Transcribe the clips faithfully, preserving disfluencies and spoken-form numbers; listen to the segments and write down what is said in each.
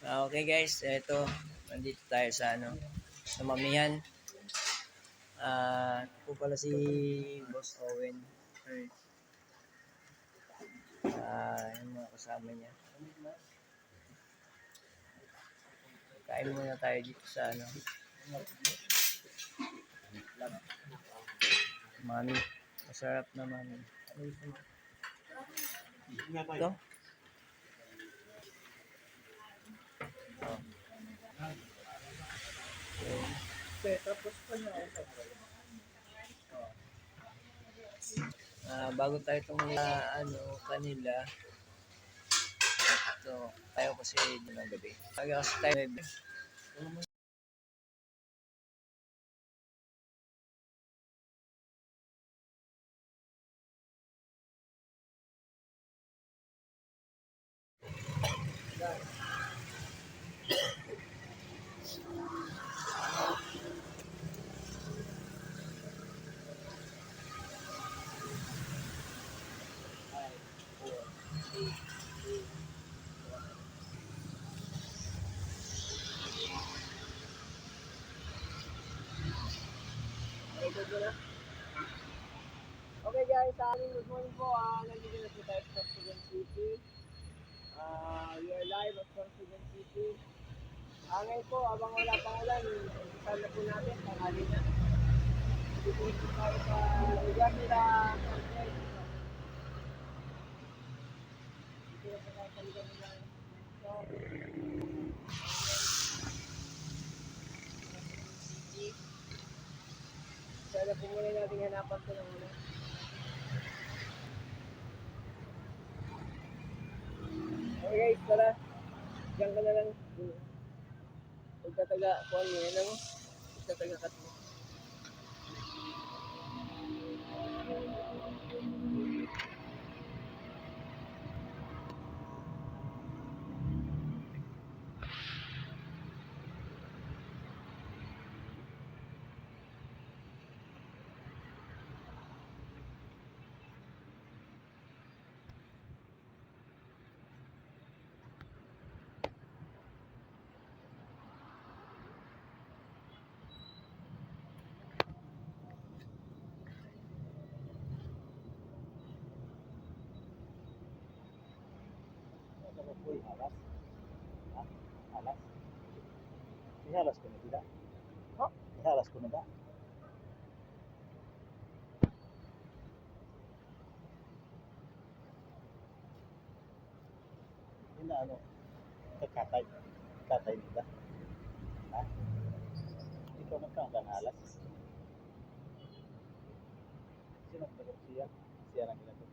Ah, okay guys, eto, nandito tayo sa ano, sa mamihan. Ah, ito po pala si Boss Owen. Ah, yung mga kasama niya. Kain muna tayo dito sa ano. Mami. Masarap na mami. Ano gusto mo? Ito? Oh. Tapos pa niya. Ah, bago tayo tumulong sa ano, kanila. So, tayo kasi din ng gabi. Tayo kasi tayo. Okay guys, ah, good morning po. Ah, nandito na po tayo sa Sorsogon City. Ah, we are live at Sorsogon City. Ah, ngayon po, habang wala pang ulan, umpisahan na po natin, tanghali na. Dito po tayo sa lugar nila, San Miguel. Dito na po tayo sa lugar nila. Sana po muna natin hanapan ko ng ano. Okay guys, tara. Diyan ka na lang. Pagkataga, kuha niyo yan, ano? Pagkataga ka. Ano po yung halas? Ha? Halas? Ihalas ko na sila. Ha? Ihalas ko na ba? Yun na ano, kakatay. Katay nila. Ha? Ikaw nagkakahalas. Sino ang siya? Siya ang ginagawa.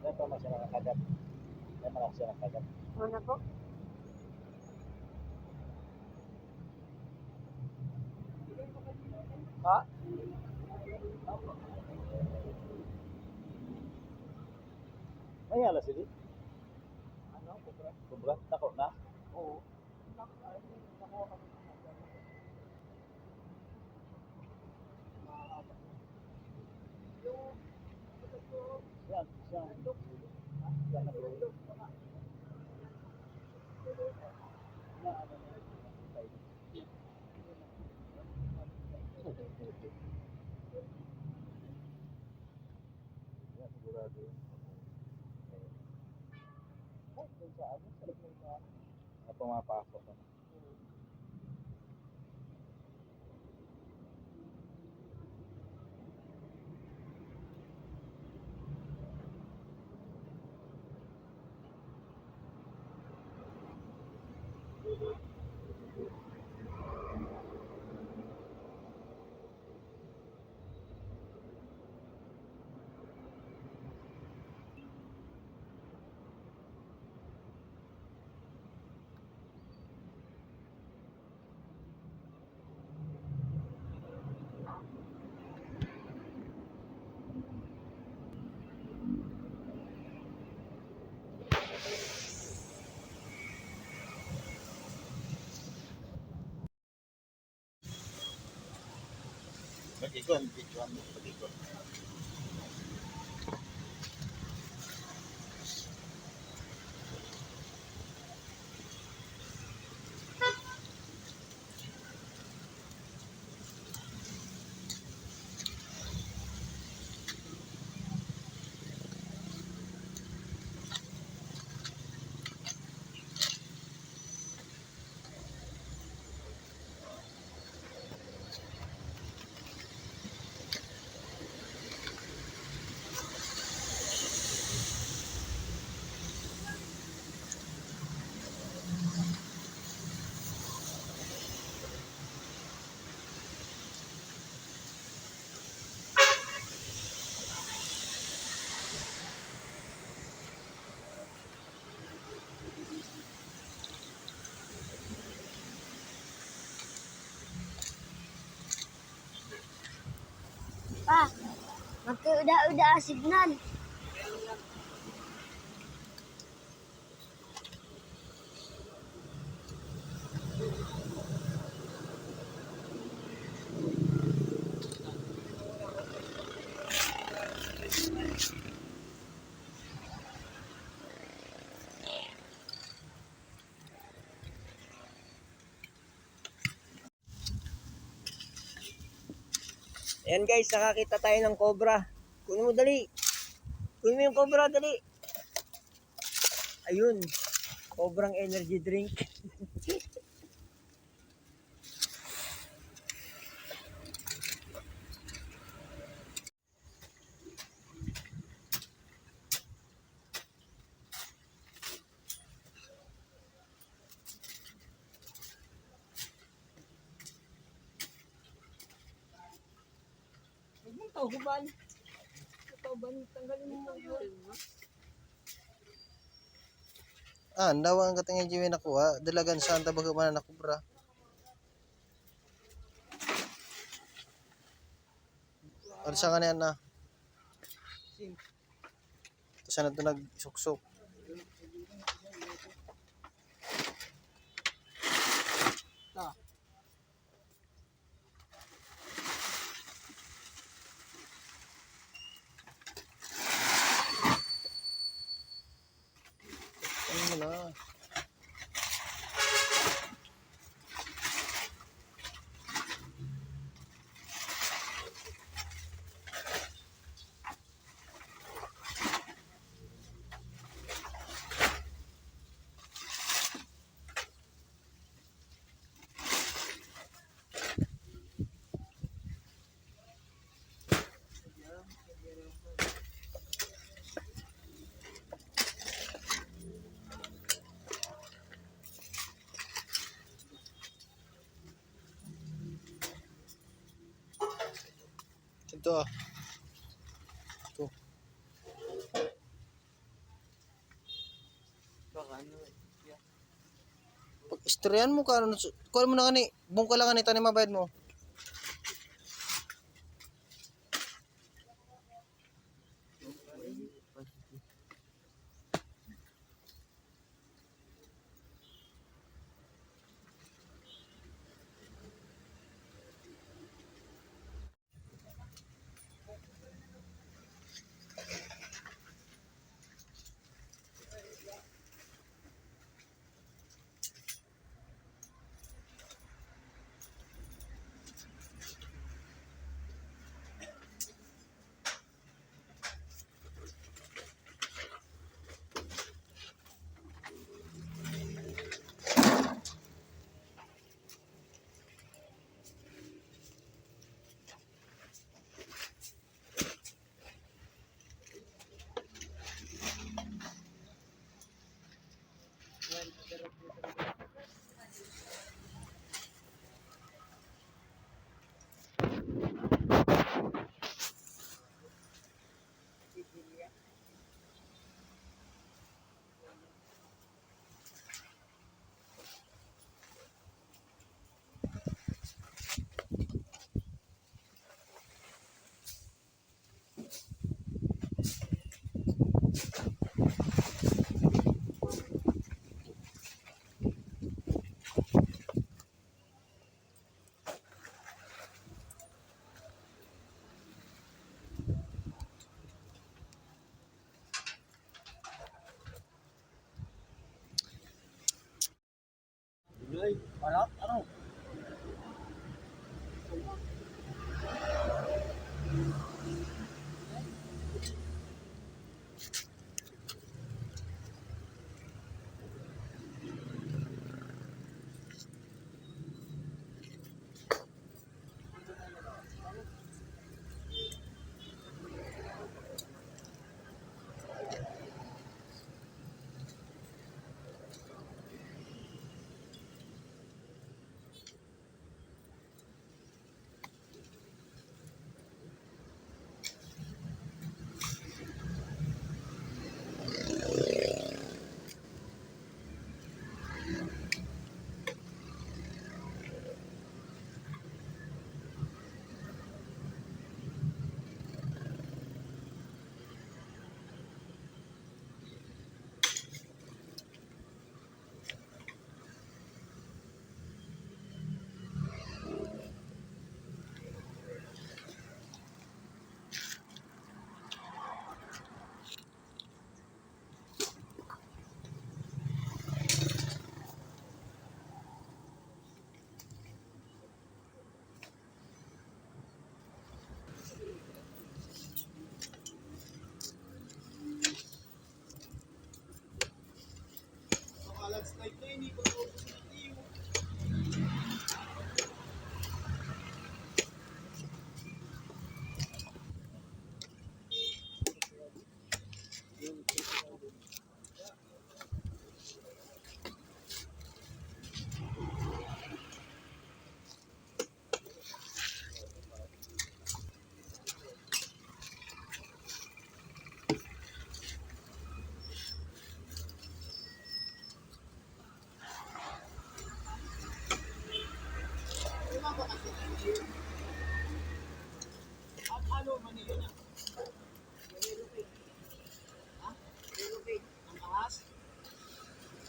Dapat masih nakakagat. Dapat Ano po? Ha? May alas ini? Ano? Cobra? Cobra? Tako na? Oo. Yan, yan. Yan, yan, sigurado yun. Ay, dun sa ano, sa loob ng bahay. Na pumapasok na. Mag-ikon, videohan mo, mag-ikon. Pa, magkauda-uda ang signal. Ayan guys, nakakita tayo ng cobra. Kunin mo dali. Kunin mo yung cobra, dali. Ayun. Cobrang energy drink. Huwag mong tauban. Tauban, tanggalin mo yun. Ah, ndawa ang katingin Jimmy nakuha. Dalagan sa anta baga man na kubra. Ano sa nga na yan na? Tapos ano ito nagsuksok? Ano mo na? Ito ah. Ito. Pag-istoryahan mo ka, ano, su-, kuha mo na gani, bungka lang gani, tanim mabayad mo. Ay, parat, ano?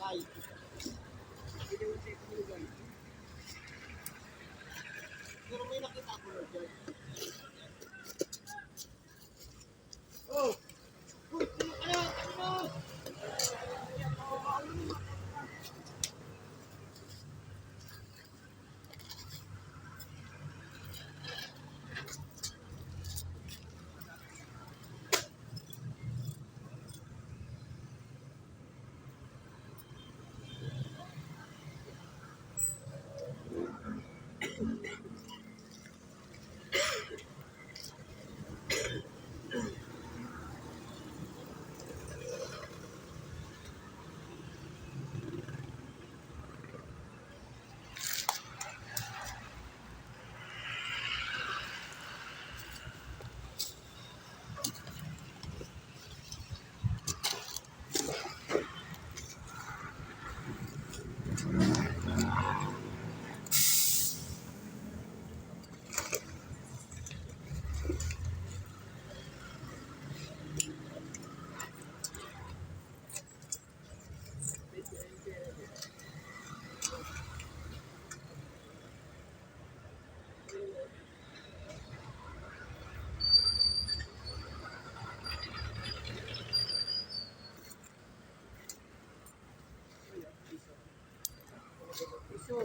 Ay. Pero may nakita ko na dyan. Oh! Uy, ano kaya? Ano? Subscribe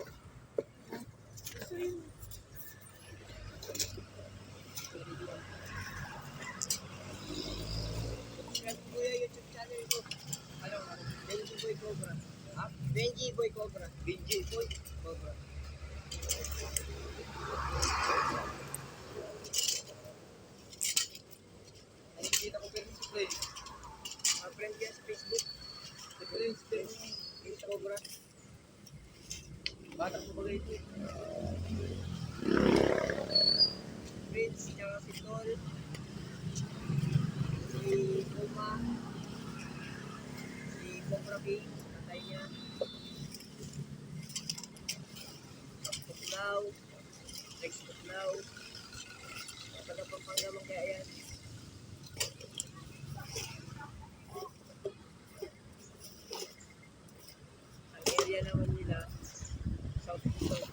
ko yung YouTube channel ko. Ano? Benji Boy Cobra. Ha? Benji Boy Cobra. Benji Boy Cobra. Nakikita ko pero sa play. Mga friend ko yan sa Facebook. Sa play, sa play. Yung Cobra. Bata ko bagay ito eh. Prince, tsaka si Tol. Si Puma. Si Cobra King. Patay niya. Tuklaw. Next Tuklaw. Taga Pampanga man kaya yan. Ang area naman nila, South Luzon.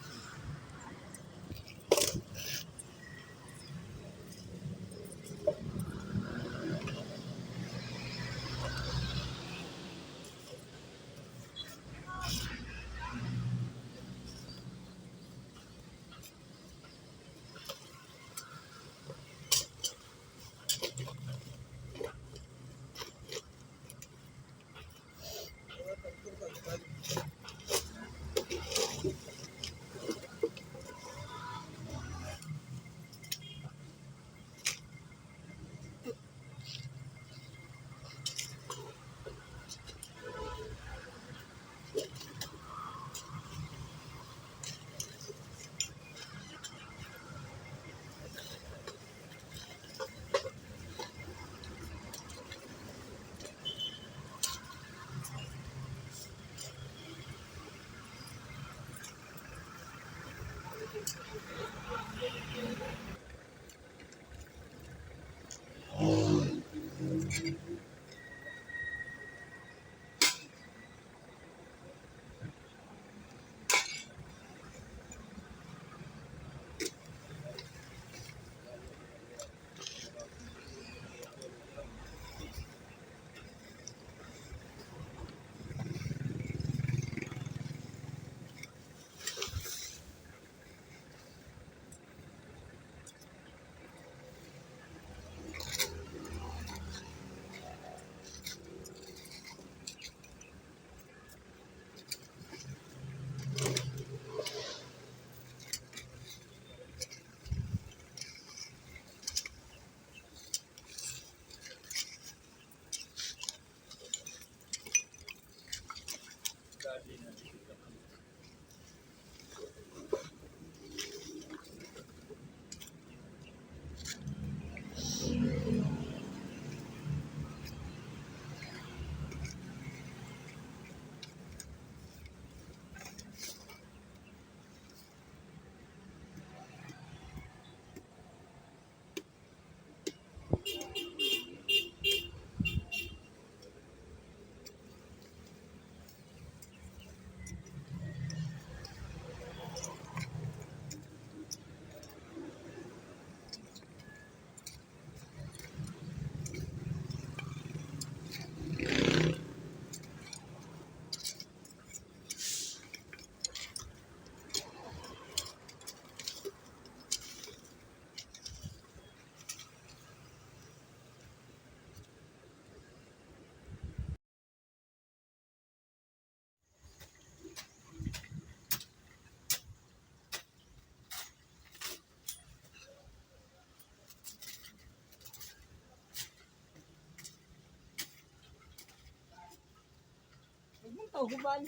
Huwag mong tauban.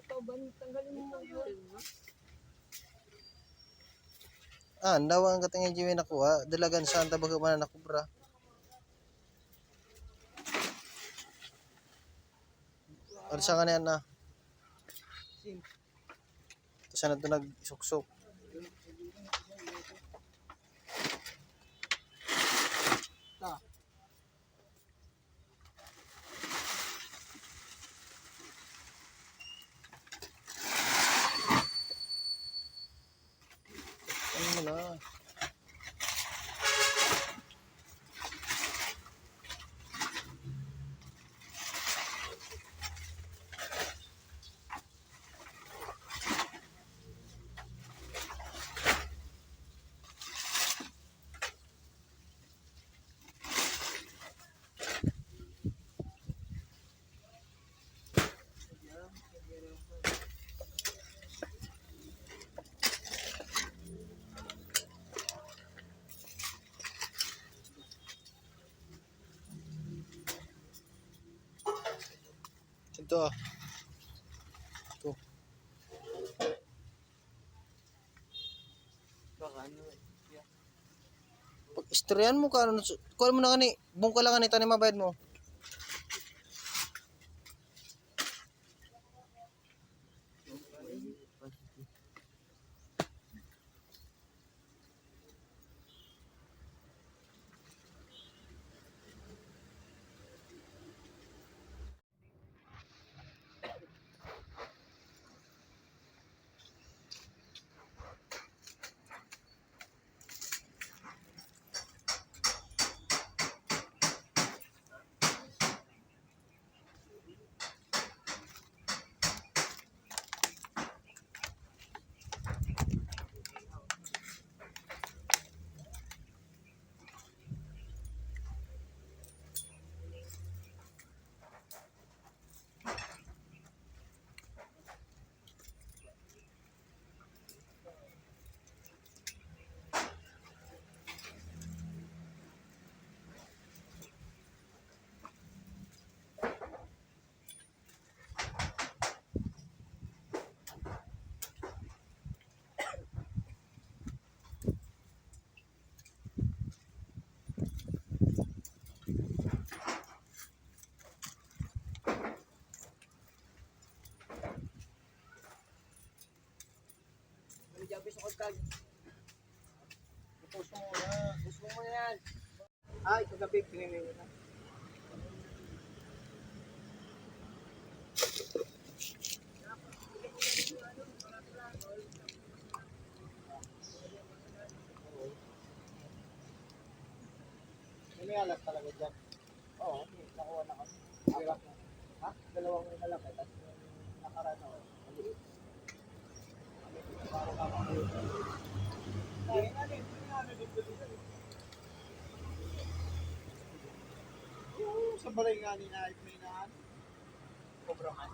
Tauban, tanggalin mo muna. Ah, ang dawa ang katingin Jimmy nakuha, dalagan sa ang tabag man na kubra. Ano sa kanya na? Sim. Ito siya na ito nagsuksok. Ta. Ano na? Ito, ah. Ito. Baka ano, eh. Pag-istoryahan mo ka, ano, kuha mo na nga ni, bungka lang nga ni, tanim mabayad mo. Ano dyan, gusto ko tag-, gusto mo na, gusto mo na yan. Ay, kagabi, pinili ko na. May alas talaga dyan. Oo, nakuha na kami. Hirap na. Ha? Dalawang malaki, tapos yung nakaraan ako, maliit. Yung sa balay nga ni Nahit may naan, Cobra Man.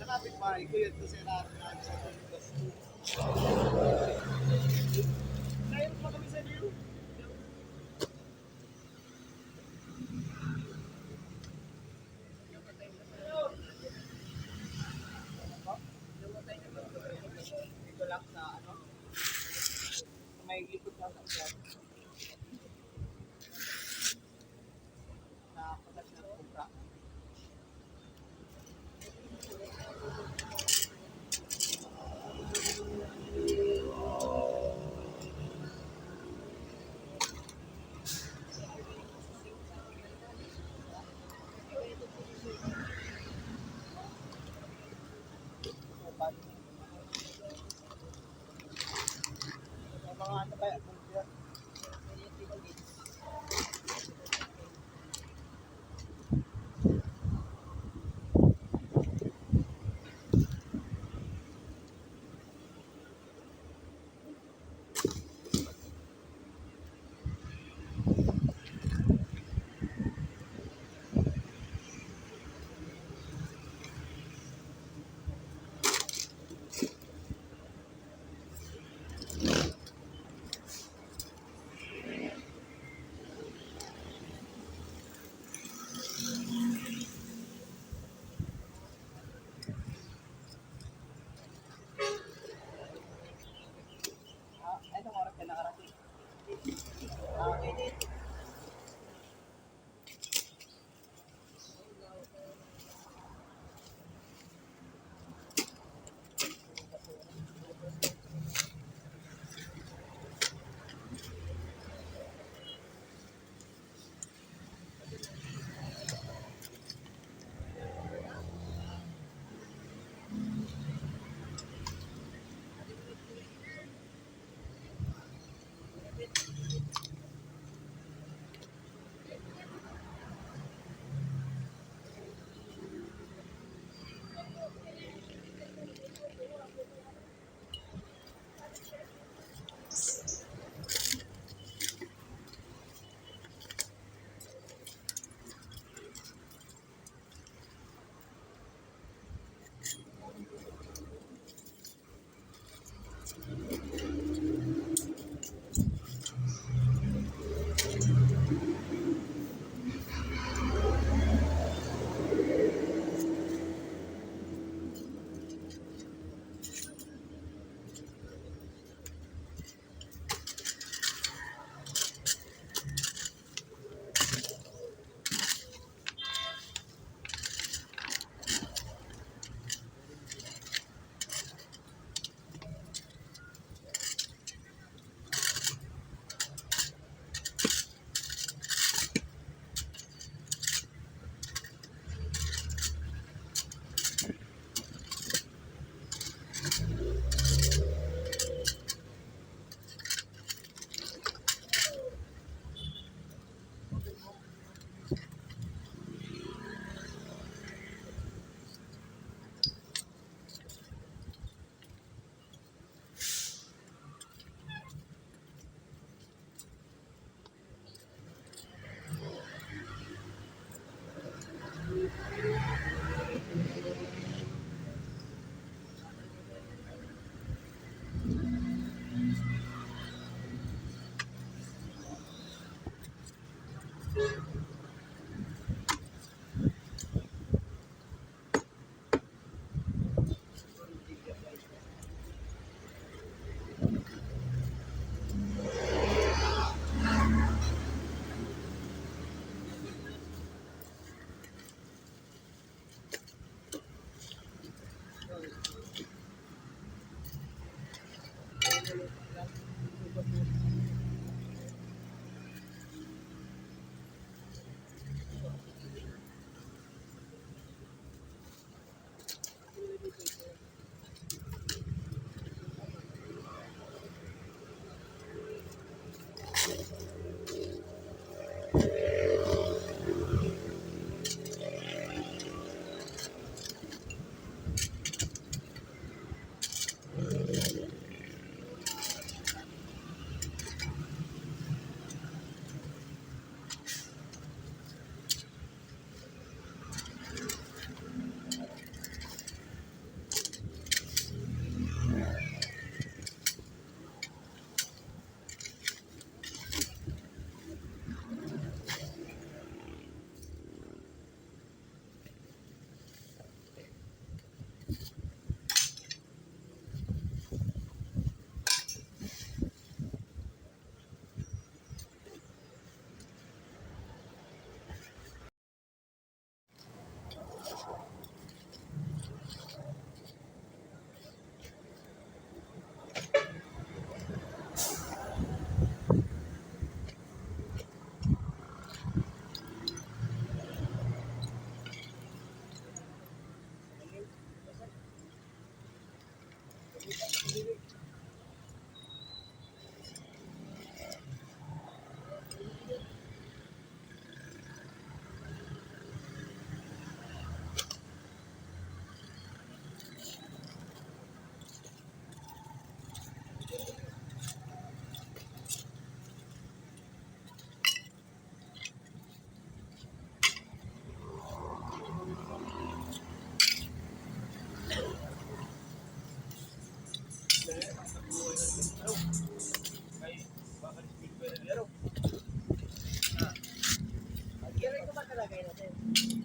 Sa kapitbahay ko, yan to si Nahit na sa Pilipinas. Ngayon pa kami sa view. Dito lang sa ano, sa may ikot lang sa, sa patas ng kumpra.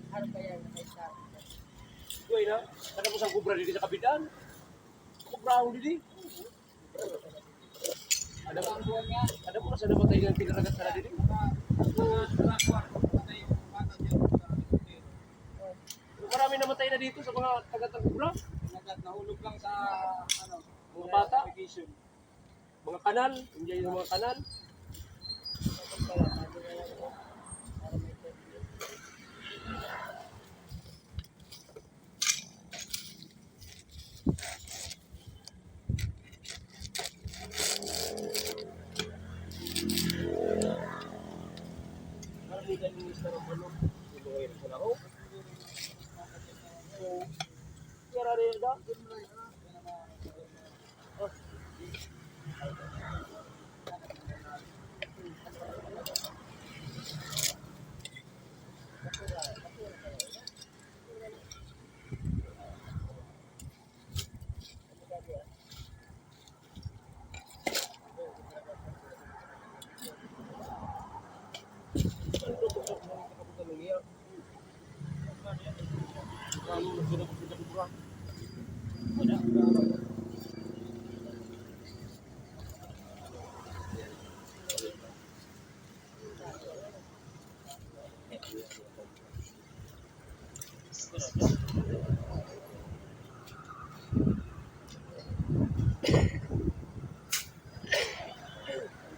Harap kaya na may tao. Uy, na, kada mo sa kubra dito sa kapitan? Kubra ako dito. Ada mo, ada mo na sa namatay ng pinaragat na dito? Marami namatay na dito sa mga taga-Tagubra. Nahulog lang sa, ano, mga bata. Mga kanal, hindi yung mga kanal.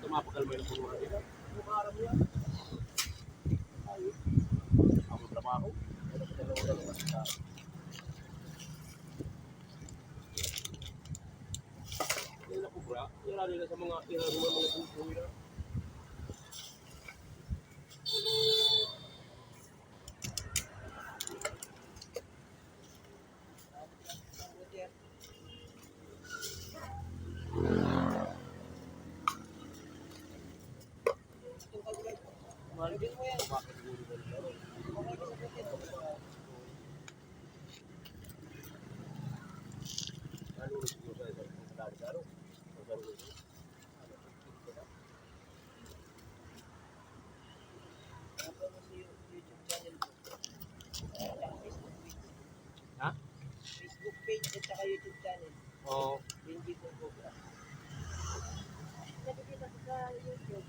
Tumapagal mo yung puro na dito. Ang trabaho. Yan ang kubra. Yan ang nila sa mga, yan ang mga buhay na. Ha? Facebook page at saka YouTube channel. Oo. Benji Cobra. Nakikita ko sa YouTube.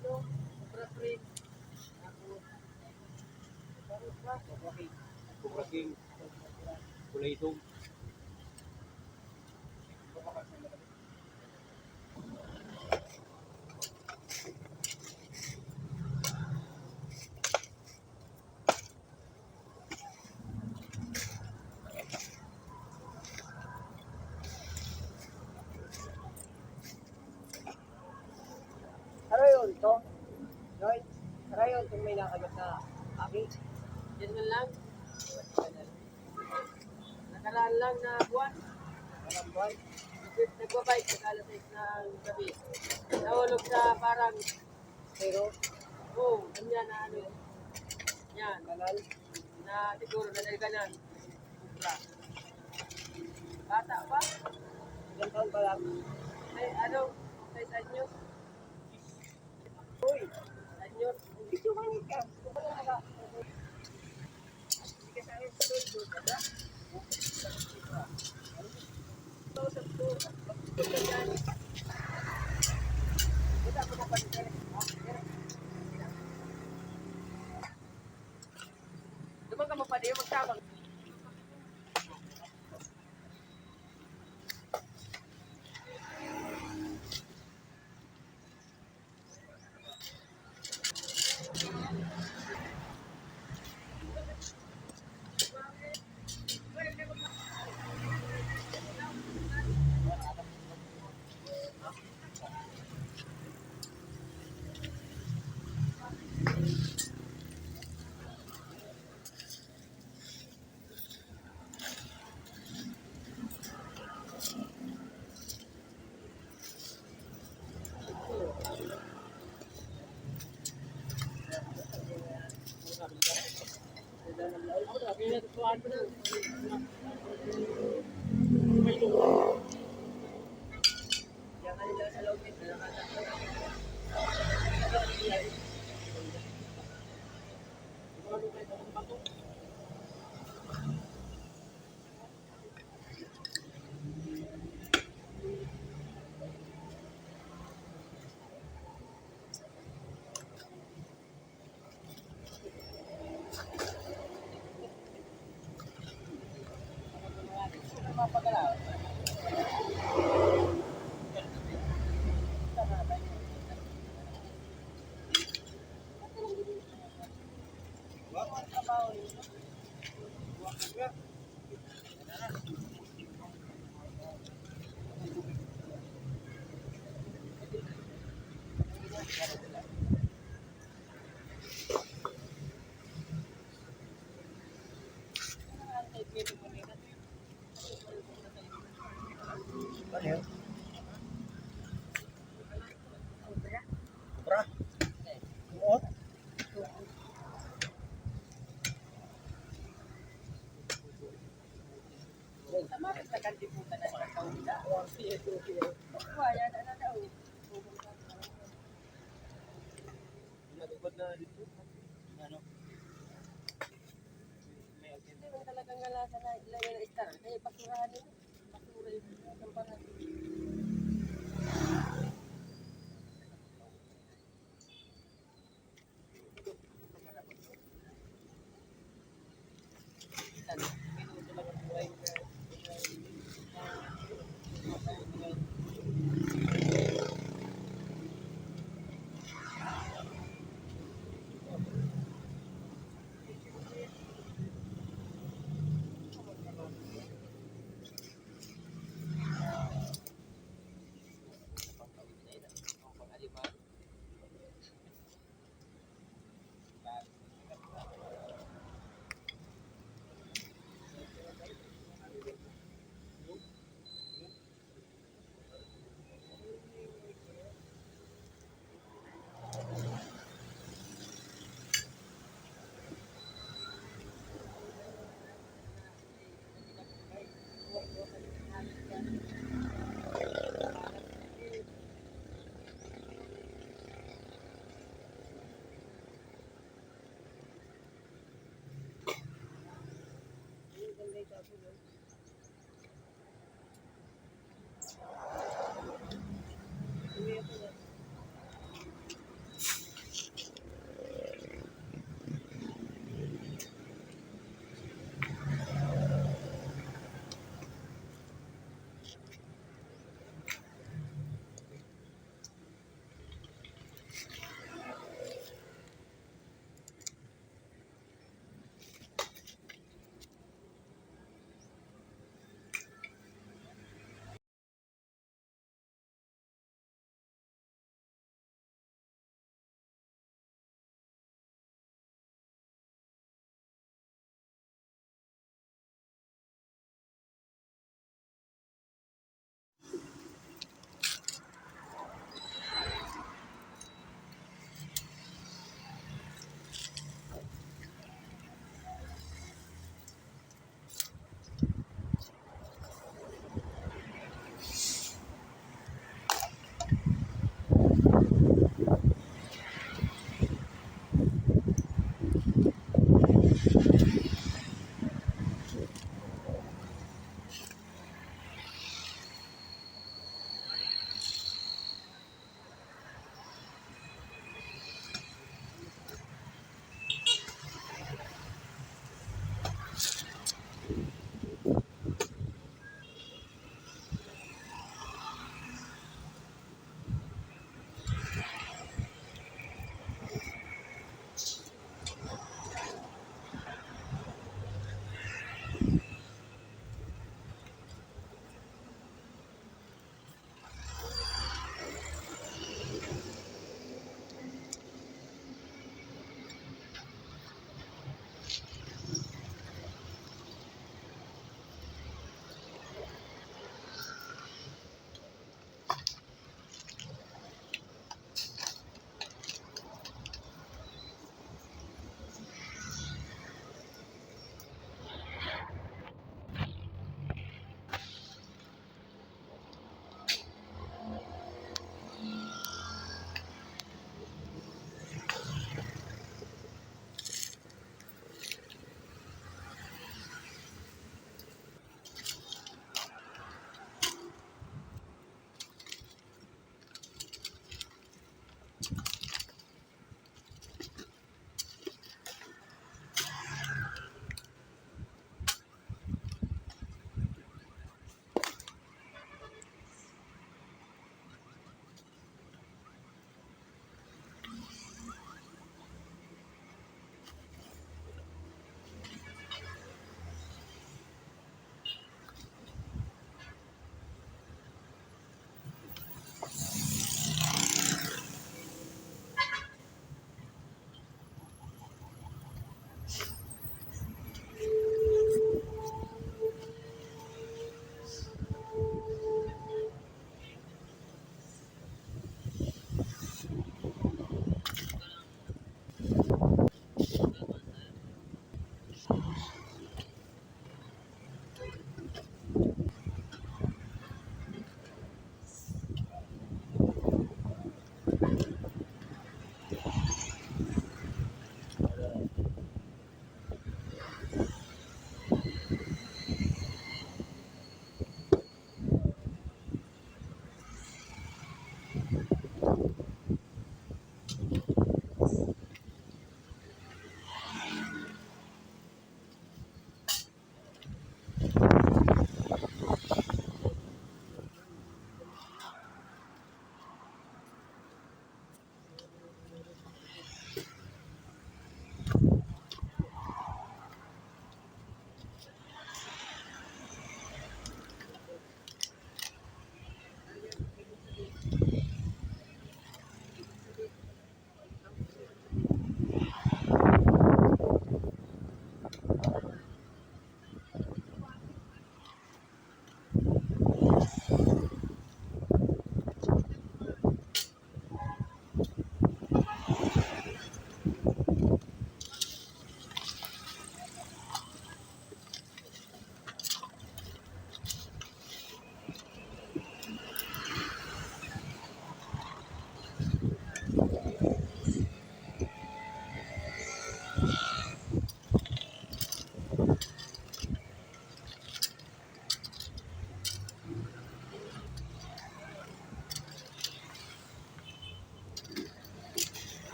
Ano? Cobra Print. Tapos, ano pa? Cobra King. Cobra King. Kulay itom. Ano yun, to? Joy? Ano yun, kung may nakagat na aki? Yan man lang. Nakaraan lang na buwan. Nakaraan buwan? Nag-, nagbabike sa alas sais ng gabi. Nahulog sa parang Pero, oh, ganyan na ano. Yan. Kanal. Na siguro na nagkanan. Sobra. Bata pa? Ilang taon pa lang? Ay, ano, sais anyos. Uy! Sais anyos. Video ka ni ka. Duman ka magpadi, magtabang. Ano yun? Sobra? Buot? Sa mga nagtagal di po ka na sa kauna. Wala na, na daw. Nagubad na dito. Ano? Hindi mo talagang nalasa na ilagay na istar. Kaya basurahan yun. Basura yung kampanan.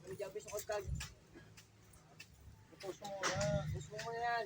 Ano dyan, bisukod ka? Puso mo na. Puso mo yan.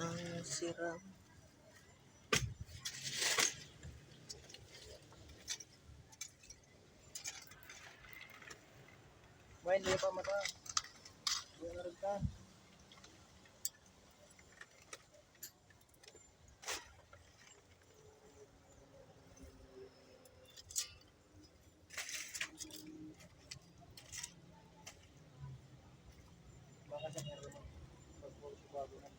Ang siram. May hindi pa mata. Wala na rin ka. Baka sa meron ng pagpuro sa bago na.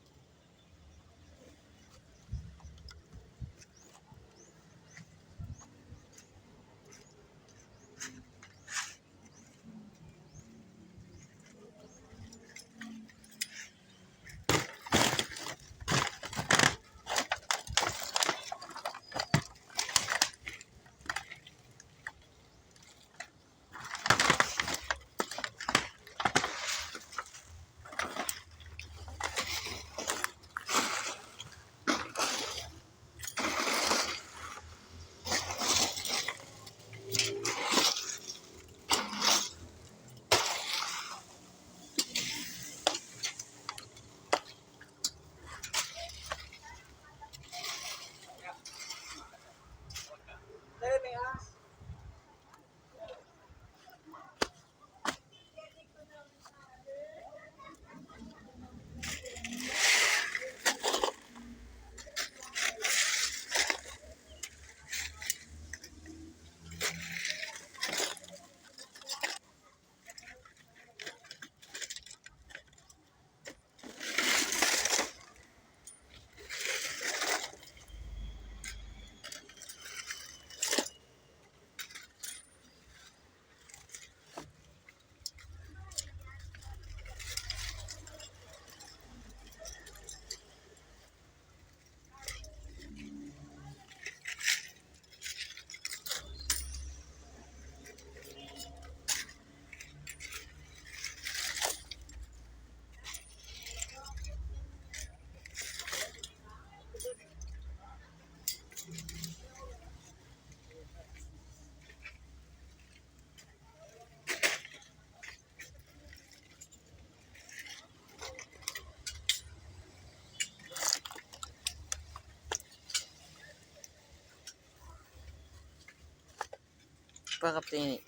Pangkapti ini.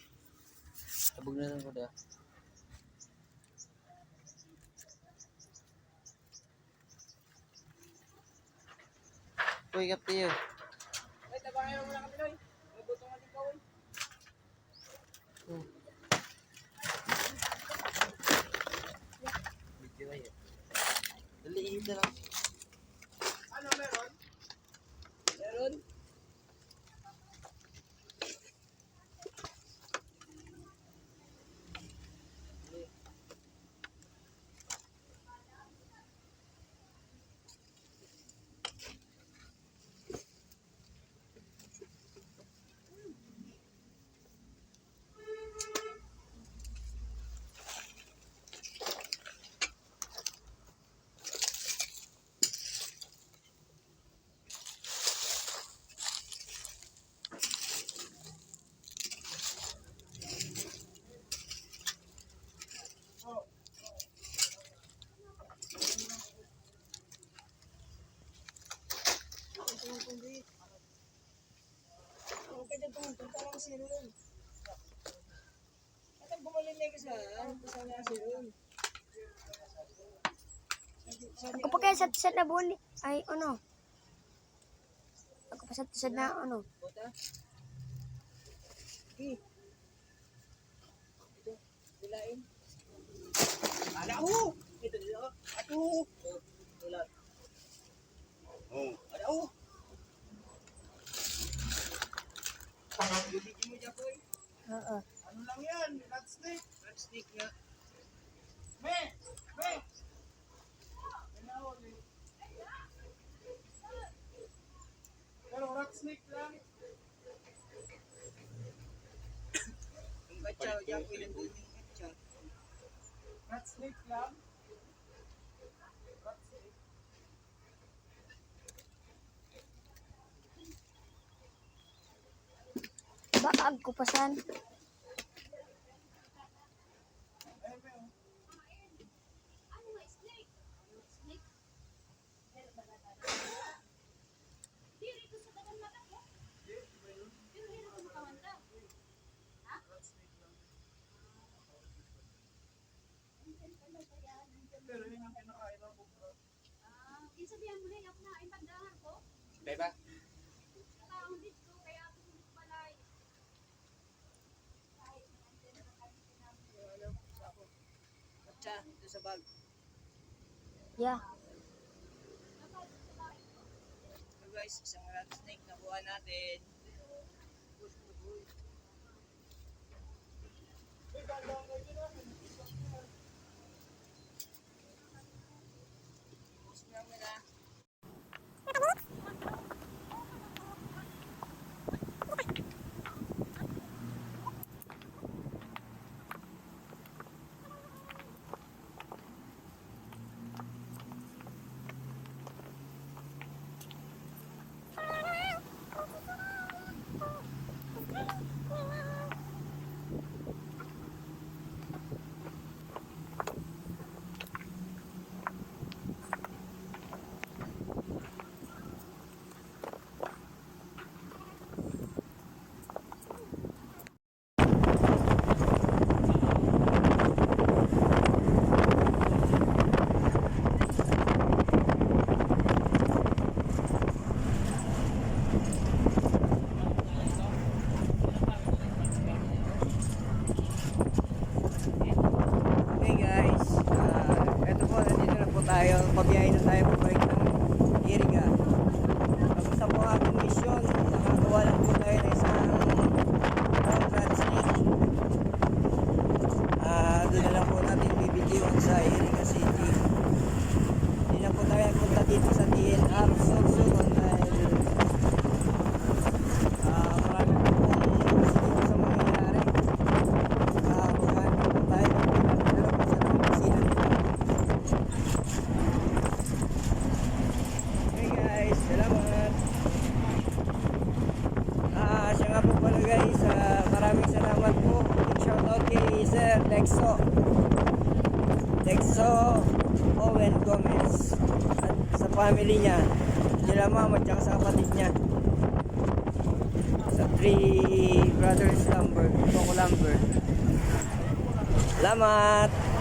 Tabog na lang ko da. Uy, kapti yun. Ay, tabangan mo muna kami, Noy. May butong natin ka, uy. Hmm. Video ay. Dali, ihip na lang. Ano, meron? Meron? Ang kanya tungkol ka lang si Ron. At ang gumaling na isa, ano pa sana si Ron? Ako pa kaya sa, sa nabuni. Ay, ano? Ako pa sa, sa na, ano? Puta? Di. Ito, dilain. Ala, oh! Ito, dito. Ato! Wala. Oh. Ala, oh! Video mo dyan, boy. Oo. Ano lang yan? Rat snake. Rat snake nga. Me! Me! Pero rat snake lang. Ang gatsa, diyan ko yung booming gatsa. Rat snake lang. Rat snake. Baag ko pasan. Pero yun ang kinakain ng cobra. Ah, kinsabihan mo na, ako na, ay pandahan ko. Diba? Nakaon dito, kaya ako dito pala. Kahit na ang ganda ng kami namin. Wala mo sa ako. At siya, ito sa bag. Yeah. So guys, isang rat snake nakuha natin. Hey guys, ah, eto po, nandito na po tayo. Pabiyahe na tayo pabalik ng Iriga. Tapos na po ang ating misyon. Nakakuha lang po tayo ng isang rat snake. Ah, doon na lang po natin bibitiwan sa Iriga City. Hindi na po tayo punta dito sa T N R Sorsogon dahil, ah, marami po pong posibleng mangyayari. Ah, kung ano po tayo, pero po sa Pangasinan. Hey guys, salamat. Ah, siya nga po pala guys, ah, maraming salamat po. Big shoutout kay Sir Lexo. Lexo Owen Gomez. At sa family niya, nila mama at saka sa kapatid niya. Sa three Brothers Lumber, Coco Lumber. Salamat!